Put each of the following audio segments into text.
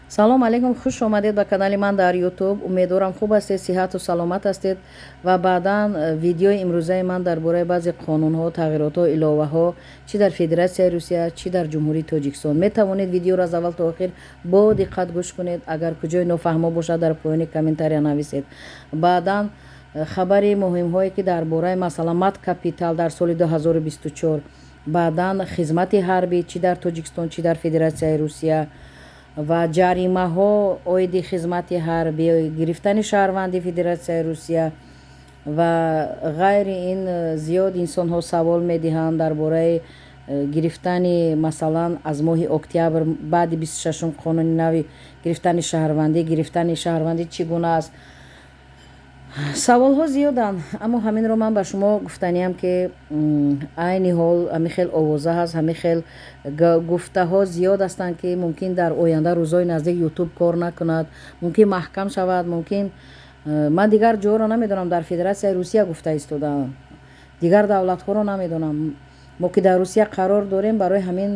Салом алейкум, хуш омадед ба канали ман дар Ютуб. Умедворам, хуб ҳастед, сиҳату саломат ҳастед. Ва баъдан видеои имрӯзаи ман дар бораи баъзе қонунҳо, тағйиротҳо, иловаҳо чӣ дар Федератсияи Русия, чӣ дар Ҷумҳурии Тоҷикистон. Метавонед видеоро аз аввал то охир бо диққат гӯш кунед. Агар куҷои нофаҳмо бошад, дар поёни комментария нависед. Баъдан хабари муҳимҳое, ки дар бораи, масалан, мат капитал дар соли 2024, баъдан хизмати ҳарбӣ чӣ дар Тоҷикистон, чӣ дар Федератсияи Русия ва ҷаримаҳо оиди хизмати ҳарбӣ, гирифтани шаҳрванди Федератсияи Русия ва ғайри ин. Зиёд инсонҳо савол медиҳанд дар бораи гирифтани, масалан, аз моҳи октябр баъди 26-ум қонуни нави гирифтани шаҳрвандӣ. Гирифтани шаҳрвандӣ чӣ гуна аст? Саволҳо зиёданд, аммо ҳаминро ман ба шумо гуфтаниям, ки айни ҳол ҳамин хел овоза ҳаст, ҳамин хел гуфтаҳо зиёд ҳастанд, ки мумкин дар оянда, рӯзҳои наздик Ютуб кор накунад, мумкин маҳкам шавад, мумкин. Ман дигар ҷоро намедонам, дар Федератсияи Русия гуфта истодаам, дигар давлатҳоро намедонам. Мо ки дар Русия қарор дорем, барои ҳамин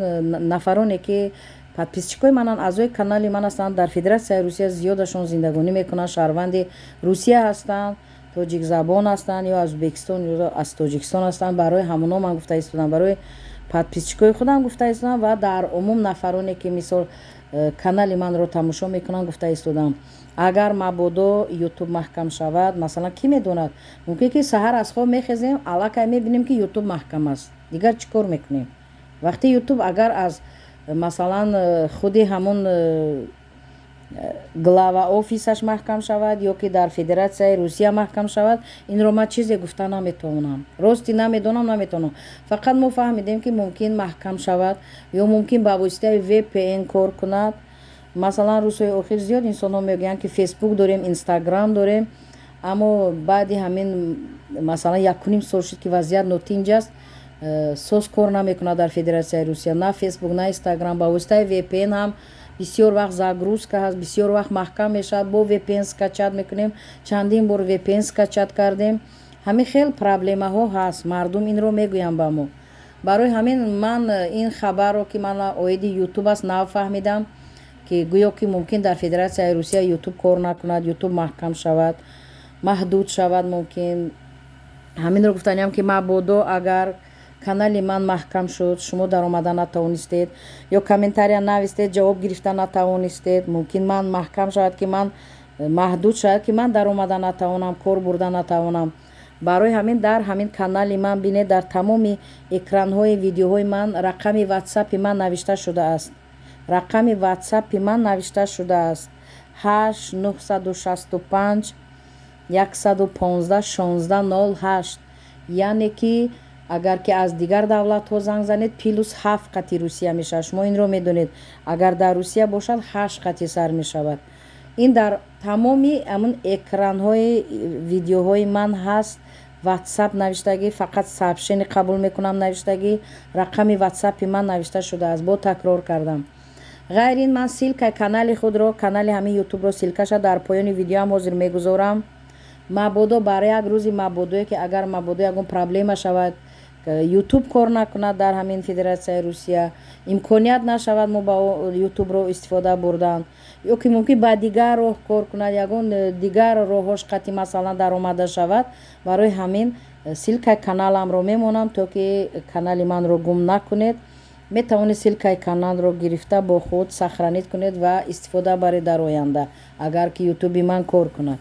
нафароне, ки подписчикои мананд, аъзои канали ман ҳастанд, дар Федератсияи Русия зиёдашон зиндагонӣ мекунанд, шаҳрванди Русия ҳастанд, тоҷикзабон ҳастанд ё аз Ӯзбекистон, ё аз Тоҷикистон ҳастанд, барои ҳамоно ман гуфта истодам, барои подписчикои худам гуфта истодам ва дар умум нафароне, ки мисол канали манро тамошо мекунанд, гуфта истодам: агар мабодо Ютуб маҳкам шавад, масалан, кӣ медонад, мумкин ки саҳар аз хоб мехезем, аллакай мебинем, ки Ютуб маҳкам аст. Дигар чӣ кор мекунем? Вақте Ютуб агар аз, масалан, худи ҳамун глава офисаш маҳкам шавад ё ки дар Федератсияи Русия маҳкам шавад, инро ман чизе гуфта наметавонам, рости намедонам, наметавонам. Фақат мо фаҳмидем, ки мумкин маҳкам шавад ё мумкин ба воситаи VPN кор кунад. Масалан, рӯзҳои охир зиёд инсонҳо мегӯянд, ки Фейсбук дорем, Инстаграм дорем, аммо баъди ҳамин, масалан, 1,5 сол шуд, ки вазъият нотинҷ аст, соз кор намекунад дар Федератсияи Русия на Фейсбук, на Инстаграм. Ба воситаи VPN ҳам бисёр вақт загрузка ҳаст, бисёр вақт маҳкам мешавад. Бо VPN скачать мекунем, чандин бор VPN скачать кардем. Ҳамин хел проблемаҳо ҳаст, мардум инро мегӯянд ба мо. Барои ҳамин ман ин хабарро, ки ман оиди Ютуб аст, нав фаҳмидам, ки гӯё ки мумкин дар Федератсияи Русия Ютуб кор накунад, Ютуб маҳкам шавад, маҳдуд шавад мумкин. Ҳаминро гуфтаниям, ки мабодо агар канали ман маҳкам шуд, шумо даромада натавонистед ё комментария навистед, ҷавоб гирифта натавонистед, мумкин ман маҳкам шавад, ки ман маҳдуд шавад, ки ман даромада натавонам, кор бурда натавонам. Барои ҳамин дар ҳамин канали ман бинед, дар тамоми экранҳои видеоҳои ман рақами Ватсапи ман навишта шудааст. Рақами Ватсапи ман навишта шудааст: 8 965 115 16 08. Яъне ки агар ки аз дигар давлатҳо занг занед, +7 қати Русия мешавад, шумо инро медонед. Агар дар Русия бошад, 8 қати сар мешавад. Ин дар тамоми ҳамун экранҳои видеоҳои ман ҳаст, Ватсап навиштагӣ, фақат сообщение қабул мекунам навиштагӣ, рақами Ватсапи ман навишта шудааст. Бо такрор кардам. Ғайр ин, ман ссылкаи канали худро, канали ҳамин Ютубро, ссылкаша дар поёни видеоам ҳозир мегузорам. Мабодо бар як рӯзи мабодое, ки агар мабодо ягон проблема шавад, Ютуб кор накунад дар ҳамин Федератсияи Русия, имконият нашавад мо ба Ютубро истифода бурдан ё ки мумкин ба дигар роҳ кор кунад, ягон дигар роҳҳош қати, масалан, даромада шавад, барои ҳамин ссылкаи каналамро мемонам, то ки канали манро гум накунед. Метавонед ссылкаи каналро гирифта, бо худ сохранить кунед ва истифода баред дар оянда, агар ки Ютуби ман кор кунад.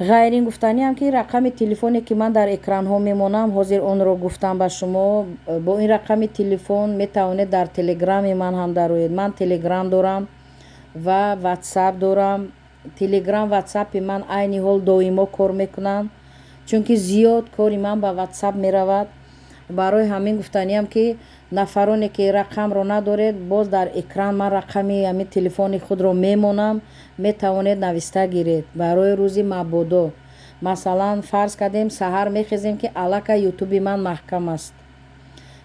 Ғайр ин, гуфтаниам, ки рақами телефоне, ки ман дар экранҳо мемонам, ҳозир онро гуфтам ба шумо. Бо ин рақами телефон метавонед дар Телеграми ман ҳам дароед. Ман Телеграм дорам ва Ватсап дорам. Телеграм, Ватсапи ман айни ҳол доимо кор мекунанд, чунки зиёд кори ман ба Ватсап меравад. Барои ҳамин гуфтаниам, ки нафароне, ки рақамро надоред, боз дар экран ман рақами ҳамин телефони худро мемонам, метавонед нависта гиред барои рӯзи мабодо. Масалан, фарз кардем, саҳар мехезем, ки аллакай Ютуби ман маҳкам аст.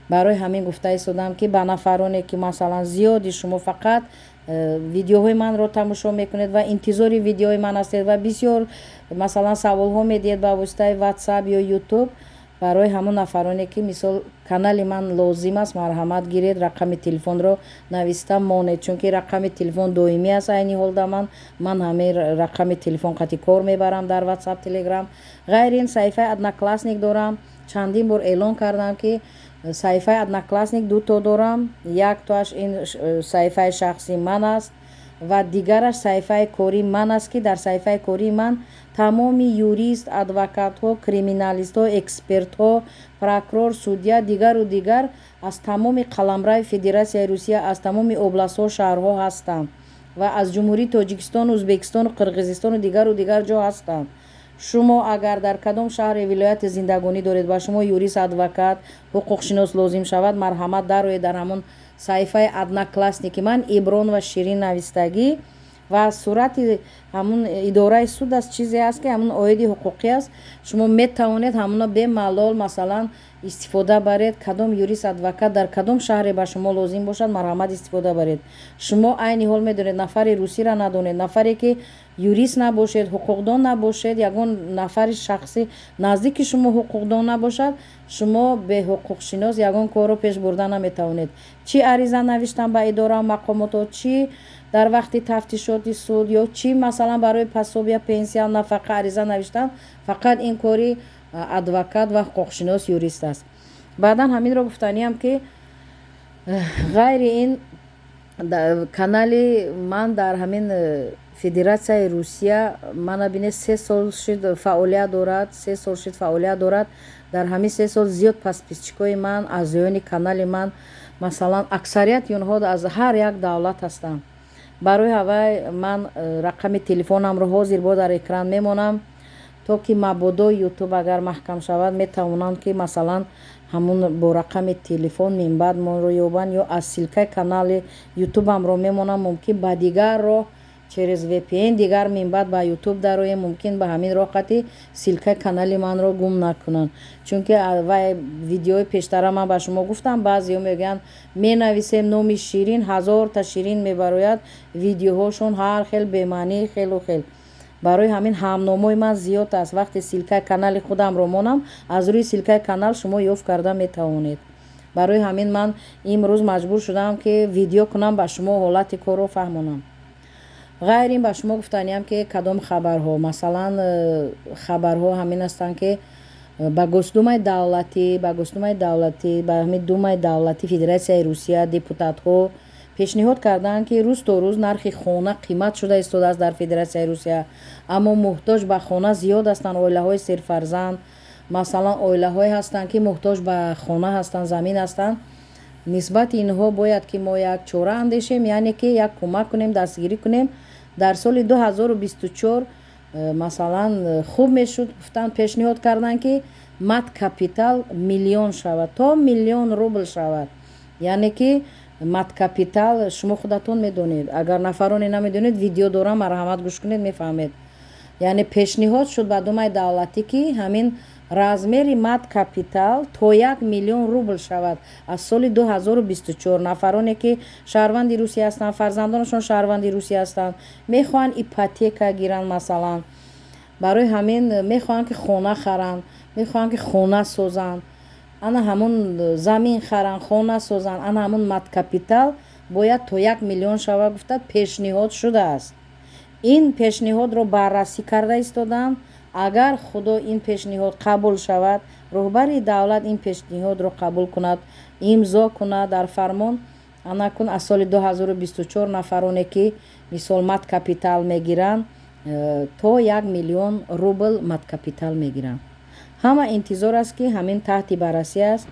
Барои ҳамин гуфта истодам, ки ба нафароне, ки, масалан, зиёди шумо фақат видеоҳои манро тамошо мекунед ва интизори видеои ман ҳастед ва бисёр, масалан, саволҳо медиҳед ба воситаи Ватсап ё Ютуб. Барои ҳамон нафароне, ки мисол канали ман лозим аст, марҳамат, гиред, рақами телефонро нависта монед, чунки рақами телефон доимӣ аст. Айни ҳол да ман ҳамин рақами телефон қати кор мебарам дар Ватсап, Телеграм. Ғайри ин, саҳифаи Одноклассник дорам. Чандин бор эълон кардам, ки саҳифаи Одноклассник дуто дорам: яктоаш ин саҳифаи шахсии ман аст ва дигараш саҳифаи кории ман аст, ки дар саҳифаи кории ман тамоми юрист, адвокатҳо, криминалистҳо, экспертҳо, прокурор, судья, дигару дигар аз тамоми қаламрави Федератсияи Русия, аз тамоми областҳо, шаҳрҳо ҳастанд ва аз Ҷумҳурии Тоҷикистону Ӯзбекистону Қирғизистону дигару дигар ҷо ҳастанд. Шумо агар дар кадом шаҳри, вилояти зиндагонӣ доред, ба шумо юрист, адвокат, ҳуқуқшинос лозим шавад, марҳамат, дароед дар ҳамон саҳифаи Одноклассники ман, Ибронова Ширин навистагӣ, ва сурати ҳамун идораи суд аст, чизе аст, ки ҳамун оиди ҳуқуқӣ аст. Шумо метавонед ҳамуно бемалол, масалан, истифода баред. Кадом юрист, адвокат дар кадом шаҳре ба шумо лозим бошад, марҳамат, истифода баред. Шумо айни ҳол медонед, нафари русиро надонед, нафаре ки юрист набошед, ҳуқуқдон набошед, ягон нафари шахсӣ наздики шумо ҳуқуқдон набошад, шумо беҳуқуқшинос ягон корро пеш бурда наметавонед: чӣ ариза навиштан ба идора, мақомотҳо, чӣ дар вақти тафтишоти суд, ё чӣ, масалан, барои пособия, пенсия, нафақа ариза навиштан. Фақат ин кори адвокат ва ҳуқуқшинос, юрист аст. Баъдан ҳаминро гуфтаниям, ки ғайри ин канали ман дар ҳамин Федератсияи Русия, мана бинед, 3 сол шуд фаъолият дорад, 3 сол шуд фаъолият дорад. Дар ҳамин 3 сол зиёд подписчикои ман, аъзоёни канали ман, масалан, аксарияти онҳо аз ҳар як давлат ҳастанд. Барои ҳавай ман рақами телефонамро ҳозир бо дар экран мемонам, то ки мабодо Ютуб агар маҳкам шавад, метавонанд, ки масалан ҳамун бо рақами телефон минбаъд моро ёбанд, ё аз ссылкаи канали Ютубамро мемонам, мумкин ба дигар роҳ, через VPN дигар минбаъд ба Ютуб дароем, мумкин ба ҳамин роҳ ссылкаи канали манро гум накунанд. Чунки вай видеои пештара ман ба шумо гуфтам, баъзеҳо мегӯянд, менависем номи Ширин, ҳазорта Ширин мебарояд, видеоҳошон ҳар хел, бемаънӣ, хелу хел. Барои ҳамин ҳамномои ман зиёд аст. Вақте ссылкаи канали худамро монам, аз рӯи ссылкаи канал шумо ёфт карда метавонед. Барои ҳамин ман имрӯз маҷбур шудам, ки видео кунам, ба шумо ҳолати корро фаҳмонам. Ғайр ин, ба шумо гуфтаниям, ки кадом хабарҳо, масалан, хабарҳо ҳамин ҳастанд, ки ба Госдумаи давлатӣ, ба ҳамин Думаи давлатии Федератсияи Русия депутатҳо пешниҳод карданд, ки рӯз то рӯз нархи хона қимат шуда истодааст дар Федератсияи Русия, аммо муҳтоҷ ба хона зиёд ҳастанд, оилаҳои серфарзанд, масалан, оилаҳое ҳастанд, ки муҳтоҷ ба хона ҳастанд, замин ҳастанд. Нисбати инҳо бояд, ки мо як чора андешем, яъне ки як кӯмак кунем, дастгирӣ кунем. Дар соли 2024, масалан, хуб мешуд, гуфтанд, пешниҳод карданд, ки мат капитал миллион шавад, то миллион рубл шавад. Яъне ки мат капитал шумо худатон медонед, агар нафароне намедонед, видео дорам, марҳамат, гӯш кунед, мефаҳмед. Яъне пешниҳод шуд ба Думаи давлатӣ, ки ҳамин размери мат капитал то 1 миллион рубл шавад аз соли 2024. Нафароне ки шаҳрванди Русия ҳастанд, фарзандонашон шаҳрванди Русия ҳастанд, мехоҳанд ипотека гиранд, масалан, барои ҳамин мехоҳанд, ки хона харанд, мехоҳанд, ки хона созанд, ана ҳамун замин харанд, хона созанд, ана ҳамун мат капитал бояд то 1 миллион шавад, гуфта пешниҳод шудааст. Ин пешниҳодро баррасӣ карда истоданд. Агар Худо ин пешниҳод қабул шавад, роҳбари давлат ин пешниҳодро қабул кунад, имзо кунад дар фармон, анакун аз соли 2024 нафароне ки мисол мат капитал мегиранд, то 1 миллион рубл мат капитал мегиранд. Ҳама интизор аст, ки ҳамин таҳти баррасӣ аст,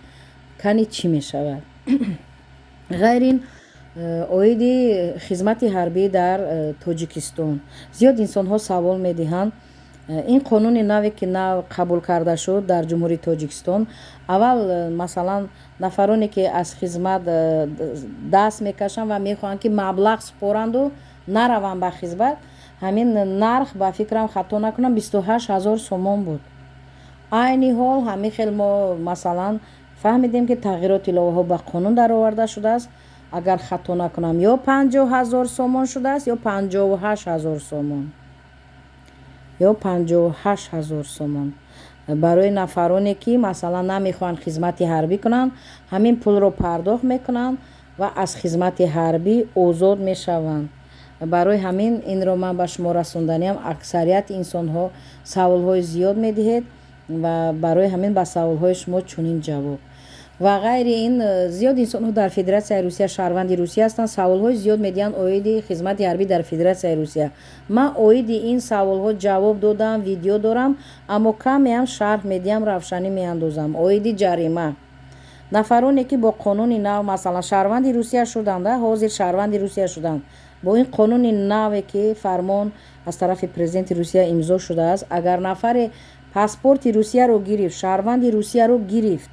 кани чӣ мешавад. Ғайр ин, оиди хизмати ҳарбӣ дар Тоҷикистон зиёд инсонҳо савол медиҳанд. Ин қонуни наве, ки нав қабул карда шуд дар Ҷумҳурии Тоҷикистон, аввал, масалан, нафароне ки аз хизмат даст мекашанд ва мехоҳанд, ки маблағ супоранду нараванд ба хизмат, ҳамин нарх, ба фикрам, хато накунам, 28 000 сомон буд. Айни ҳол ҳамин хел мо, масалан, фаҳмидем, ки тағйироти иловаҳо ба қонун дароварда шудааст. Агар хато накунам, ё 50 000 сомон шудааст, ё 58 000 сомон, ё 58 000 сомон. Барои нафароне, ки масалан намехоҳанд хизмати ҳарбӣ кунанд, ҳамин пулро пардохт мекунанд ва аз хизмати ҳарбӣ озод мешаванд. Барои ҳамин инро ман ба шумо расонданиам. Аксарияти инсонҳо саволҳои зиёд медиҳед ва барои ҳамин ба саволҳои шумо чунин ҷавоб. Ва ғайри ин, зиёд инсонҳо дар Федератсияи Русия, шаҳрванди Русия ҳастанд, саволҳои зиёд медиҳанд оиди хизмати ҳарбӣ дар Федератсияи Русия. Ман оиди ин саволҳо ҷавоб додам, видео дорам, аммо камеам шарҳ медиҳам, равшанӣ меандозам. Оиди ҷарима, нафароне, ки бо қонуни нав, масалан, шаҳрванди Русия шуданд, ҳозир шаҳрванди Русия шуданд, бо ин қонуни наве, ки фармон аз тарафи президенти Русия имзо шудааст, агар нафаре паспорти Русияро гирифт, шаҳрванди Русияро гирифт,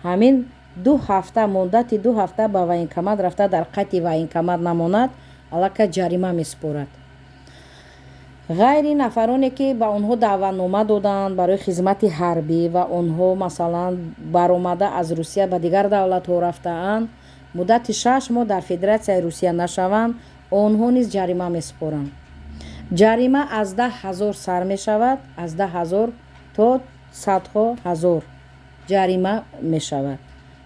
ҳамин 2 ҳафта, муддати 2 ҳафта ба военкомат рафта дар қайди военкомат намонад, аллакай ҷарима месупорад. Ғайри нафароне, ки ба онҳо даъватнома доданд барои хизмати ҳарбӣ ва онҳо, масалан, баромада аз Русия ба дигар давлатҳо рафтаанд, муддати 6 моҳ дар Федератсияи Русия нашаванд, онҳо низ ҷарима месупоранд. Ҷарима аз 10 000 сар мешавад, аз 10 000 то садҳо ҳазор ҷарима мешавад.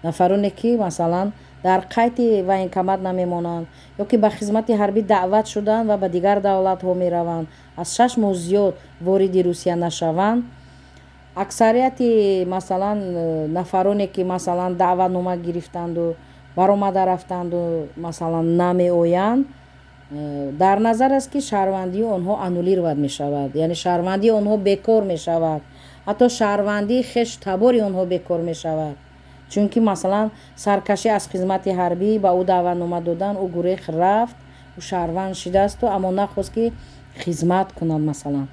Нафароне, ки масалан дар қайди военкомат намемонанд ё ки ба хизмати ҳарбӣ даъват шуданд ва ба дигар давлатҳо мераванд, аз 6 моҳ зиёд вориди Русия нашаванд. Аксарияти, масалан, нафароне, ки масалан даъватнома гирифтанду баромада рафтанду, масалан, намеоянд, дар назар аст, ки шаҳрвандии онҳо аннулировать мешавад, яъне шаҳрвандии онҳо бекор мешавад, ҳатто шаҳрвандии хешу табори онҳо бекор мешавад. Чунки, масалан, саркашӣ аз хизмати ҳарбӣ, ба ӯ даъватнома додан, ӯ гурехт, рафт, ӯ шаҳрванд шидаасту аммо нахост, ки хизмат кунад. Масалан,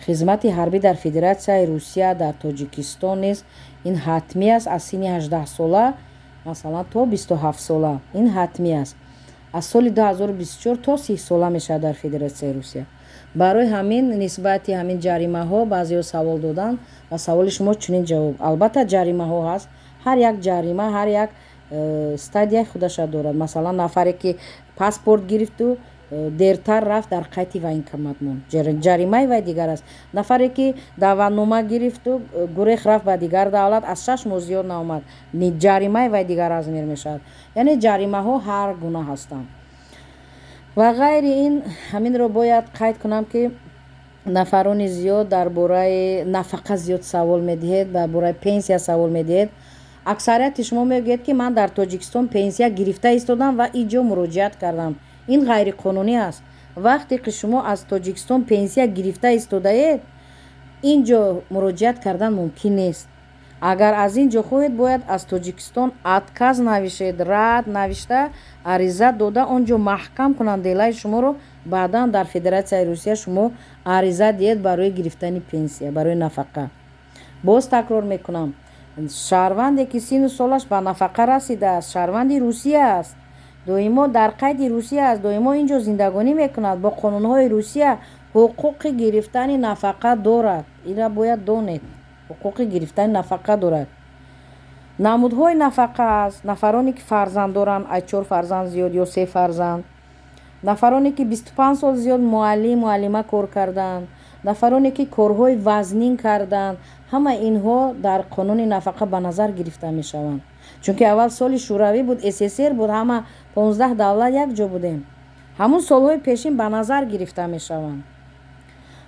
хизмати ҳарбӣ дар Федератсияи Русия, дар Тоҷикистон низ ин ҳатмӣ аст. Аз синни 18-сола, масалан, то 27-сола ин ҳатмӣ аст. Аз соли 2024 то 30-сола мешавад дар Федератсияи Русия. Барои ҳамин нисбати ҳамин ҷаримаҳо баъзеҳо савол доданд ва саволи шумо чунин ҷавоб. Албатта, ҷаримаҳо ҳаст. Ҳар як ҷарима ҳар як стадияи худаша дорад. Масалан, нафаре, ки паспорт гирифту дертар рафт, дар қайди военкомат монд, ҷаримаи вай дигар аст. Нафаре, ки даъватнома гирифту гурехт, рафт ба дигар давлат, аз 6 моҳ зиёд наомад, ҷаримаи вай дигар размер мешавад. Яъне ҷаримаҳо ҳар гуна ҳастанд. Ва ғайри ин, ҳаминро бояд қайд кунам, ки нафарони зиёд дар бораи нафақа зиёд савол медиҳед, дар бораи пенсия савол медиҳед. Аксарияти шумо мегӯед, ки ман дар Тоҷикистон пенсия гирифта истодам ва ин ҷо муроҷиат кардам. Ин ғайриқонунӣ аст. Вақте ки шумо аз Тоҷикистон пенсия гирифта истодаед, ин ҷо муроҷиат кардан мумкин нест. Агар аз ин ҷо хоҳед, бояд аз Тоҷикистон отказ навишед, рад навишта, ариза дода, он ҷо маҳкам кунанд делаи шуморо. Баъдан дар Федератсияи Русия шумо ариза диҳед барои гирифтани пенсия, барои нафақа. Боз такрор мекунам: шаҳрванде, ки сину солаш ба нафақа расидааст, шаҳрванди Русия аст, доимо дар қайди Русия аст, доимо ин ҷо зиндагонӣ мекунад, бо қонунҳои Русия ҳуқуқи гирифтани нафақа дорад. Инра бояд донед, ҳуқуқи гирифтани нафақа дорад. Намудҳои нафақа аст: нафароне, ки фарзанд доранд, аз чор фарзанд зиёд ё се фарзанд, нафароне, ки 25 сол зиёд муаллим, муаллима кор карданд, нафароне, ки корҳои вазнин карданд, ҳама инҳо дар қонуни нафақа ба назар гирифта мешаванд. Чунки аввал соли шӯравӣ буд, СССР буд, ҳама 15 давлат якҷо будем, ҳамун солҳои пешин ба назар гирифта мешаванд.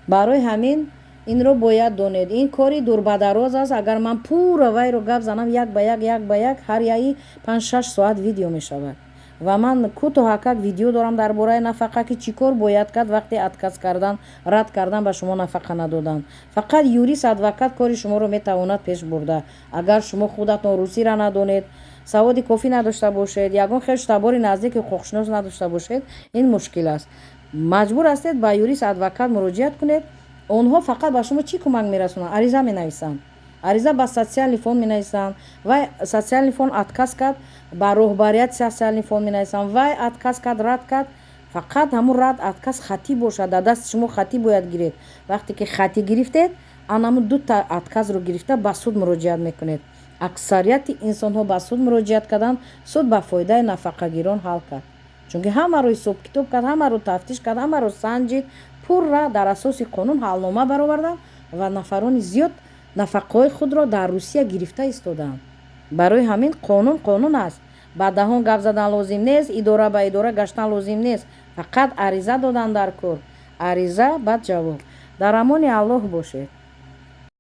Барои ҳамин инро бояд донед. Ин кори дурбадароз аст. Агар ман пурра вайро гап занам, як ба як, як ба як, ҳар яи 5-6 соат видео мешавад. Ва ман кӯтоҳакак видео дорам дар бораи нафақа, ки чӣ кор бояд кард вақте отказ кардан, рад кардан, ба шумо нафақа надоданд. Фақат юрист, адвокат кори шуморо метавонад пеш бурда. Агар шумо худатон русиро надонед, саводи кофӣ надошта бошед, ягон хешу табори наздики ҳуқуқшинос надошта бошед, ин мушкил аст. Маҷбур ҳастед ба юрист, адвокат муроҷиат кунед. Онҳо фақат ба шумо чӣ кӯмак мерасонанд? Ариза менависанд, ариза ба социальный фонд менависанд. Вай социальный фонд отказ кард, ба роҳбарияти социальный фонд менависанд. Вай отказ кард, рад кард, фақат ҳамун рад, отказ хатӣ бошад, дар дасти шумо хатӣ бояд гиред. Вақте ки хатӣ гирифтед, анамун дута отказро гирифта, ба суд муроҷиат мекунед. Аксарияти инсонҳо ба суд муроҷиат карданд, суд ба фоидаи нафақагирон ҳал кард, чунки ҳамаро ҳисобкитоб кард, ҳамаро тафтиш кард, ҳамаро санҷид, пурра дар асоси қонун ҳалнома бароварданд ва нафарони зиёд. Нафақаҳои худро дар Русия гирифта истодаанд. Барои ҳамин қонун қонун аст. Ба даҳон гап задан лозим нест, идора ба идора гаштан лозим нест, фақат ариза додан дар кор. Ариза, баъд ҷавоб. Дар амони Аллоҳ бошед.